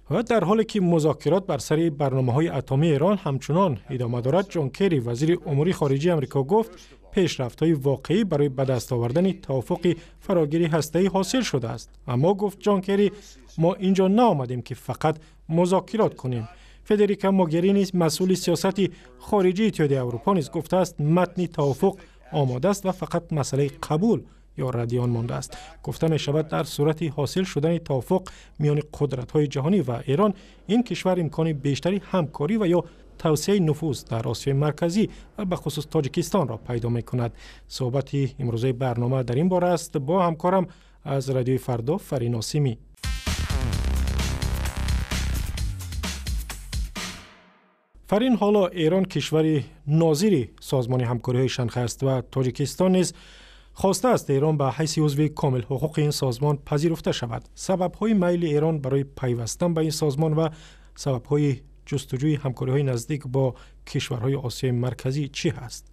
Ва дар ҳоле ки музокирот бар сари барномаҳои атомии Эрон ҳамчунон идома дорад, Ҷон Керри, вазири умури хориҷии Амрико, гуфт пешрафтҳои воқеӣ барои ба даст овардани тавофуқи фарогири ҳастаӣ ҳосил шудааст. Аммо, гуфт Ҷон Керри, мо инҷо наомадем ки фақат музокирот кунем. Федерика Могерини, масъули сиёсати хориҷии Иттиҳоди Аврупо, низ гуфтааст матни тавофуқ омода аст ва фақат масъалаи қабул ё радди он мондааст. Гуфта мешавад, дар сурати ҳосил шудани тавофуқ миёни қудратҳои ҷаҳонӣ ва Эрон, ин кишвар имкони бештари ҳамкорӣ ва ё тавсеаи нуфуз дар Осиёи Марказӣ ва ба хусус Тоҷикистонро пайдо мекунад. Суҳбати имрӯзаи барнома дар ин бора аст бо ҳамкорам аз Радиои Фардо, Фарин Осимӣ. Фарин, ҳоло Эрон кишвари нозири Созмони ҳамкориҳои Шанхай аст ва Тоҷикистон низ хостааст Эрон ба ҳайси узви комилҳуқуқи ин созмон пазируфта шавад. Сабабҳои майли Эрон барои пайвастан ба ин созмон ва сабабҳои ҷустуҷӯи ҳамкориҳои наздик бо кишварҳои Осиёи Марказӣ чӣ ҳаст?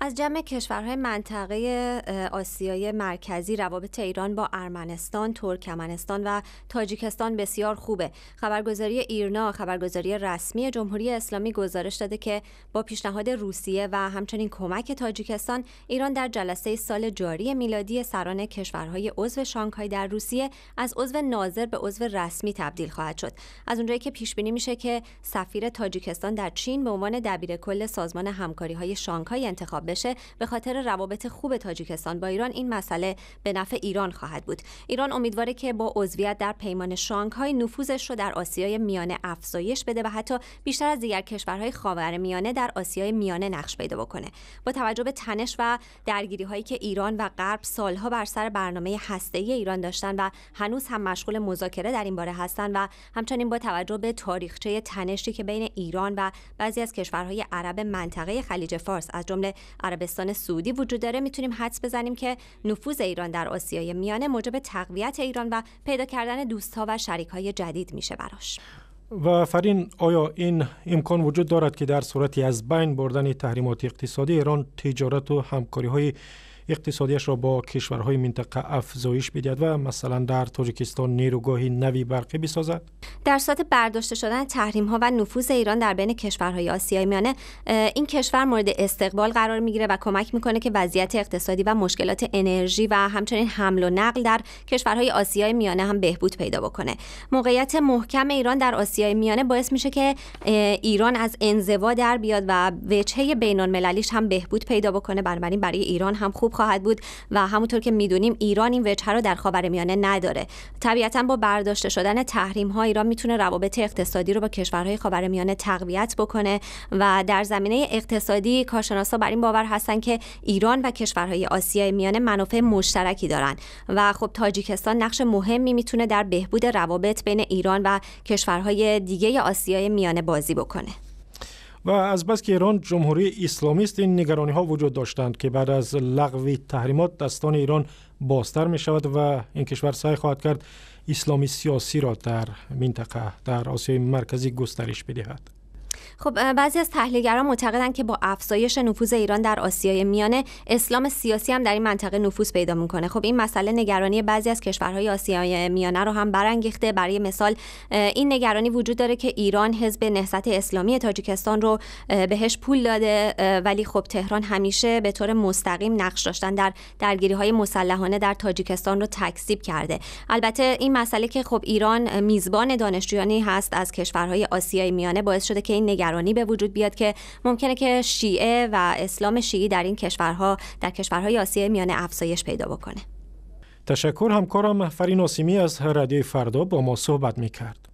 از جمع کشورهای منطقه آسیای مرکزی، روابط ایران با ارمنستان، ترکمنستان و تاجیکستان بسیار خوبه. خبرگزاری ایرنا، خبرگزاری رسمی جمهوری اسلامی، گزارش داده که با پیشنهاد روسیه و همچنین کمک تاجیکستان، ایران در جلسه سال جاری میلادی سران کشورهای عضو شانگهای در روسیه از عضو ناظر به عضو رسمی تبدیل خواهد شد. از اونجایی که پیش بینی میشه که سفیر تاجیکستان در چین به عنوان دبیرکل سازمان همکاری‌های شانگهای انتخاب بشه، به خاطر روابط خوب تاجیکستان با ایران این مسئله به نفع ایران خواهد بود. ایران امیدواره که با عضویت در پیمان شانگهای نفوذش رو در آسیای میانه افزایش بده و حتی بیشتر از دیگر کشورهای خاورمیانه در آسیای میانه نقش پیدا بکنه. با توجه به تنش و درگیری‌هایی که ایران و غرب سالها بر سر برنامه هسته‌ای ایران داشتن و هنوز هم مشغول مذاکره در این باره هستن و همچنین با توجه به تاریخچه تنشی که بین ایران و بعضی از کشورهای عرب منطقه خلیج فارس از جمله عربستان سعودی وجود داره، میتونیم حدس بزنیم که نفوذ ایران در آسیای میانه موجب تقویت ایران و پیدا کردن دوستها و شریک‌های جدید میشه براش. و فرین، آیا این امکان وجود دارد که در صورتی از بین بردن تحریمات اقتصادی، ایران تجارت و همکاری‌های اقتصادیش را با کشورهای منطقه افزایش بدهد و مثلا در تاجیکستان نیروگاه نوی برقی بسازد؟ در صورت برداشته شدن تحریم ها و نفوذ ایران در بین کشورهای آسیای میانه، این کشور مورد استقبال قرار میگیره و کمک میکنه که وضعیت اقتصادی و مشکلات انرژی و همچنین حمل و نقل در کشورهای آسیای میانه هم بهبود پیدا بکنه. موقعیت محکم ایران در آسیای میانه باعث میشه که ایران از انزوا در بیاد و وجهه بین‌المللیش هم بهبود پیدا بکنه. بنابراین برای ایران هم خوب خواهد بود و همونطور که میدونیم ایران این وجهه رو در خاورمیانه نداره. طبیعتاً با برداشته شدن تحریم ها ایران میتونه روابط اقتصادی رو با کشورهای خاورمیانه تقویت بکنه و در زمینه اقتصادی کارشناسا بر این باور هستن که ایران و کشورهای آسیای میانه منافع مشترکی دارن و خب تاجیکستان نقش مهمی میتونه در بهبود روابط بین ایران و کشورهای دیگه آسیای میانه بازی بکنه. و از بس که ایران جمهوری اسلامی است، این نگرانی ها وجود داشتند که بعد از لغو تحریمات دستان ایران بازتر می شود و این کشور سعی خواهد کرد اسلامی سیاسی را در منطقه، در آسیای مرکزی گسترش بدهد. خب، بعضی از تحلیلگران معتقدند که با افزایش نفوذ ایران در آسیای میانه، اسلام سیاسی هم در این منطقه نفوذ پیدا میکنه. خب، این مسئله نگرانی بعضی از کشورهای آسیای میانه رو هم برانگیخته. برای مثال این نگرانی وجود داره که ایران حزب نهضت اسلامی تاجیکستان رو بهش پول داده، ولی خب تهران همیشه به طور مستقیم نقش داشتن در درگیری‌های مسلحانه در تاجیکستان رو تکذیب کرده. البته این مسئله که خب ایران میزبان دانشجویانی هست از کشورهای آسیای میانه باعث شده که این نگرانی به وجود بیاد که ممکنه که شیعه و اسلام شیعی در این کشورها، در کشورهای آسیای میانه افزایش پیدا بکنه. تشکر. همکارم فرین آسیمی از رادیوی فردا با ما صحبت میکرد.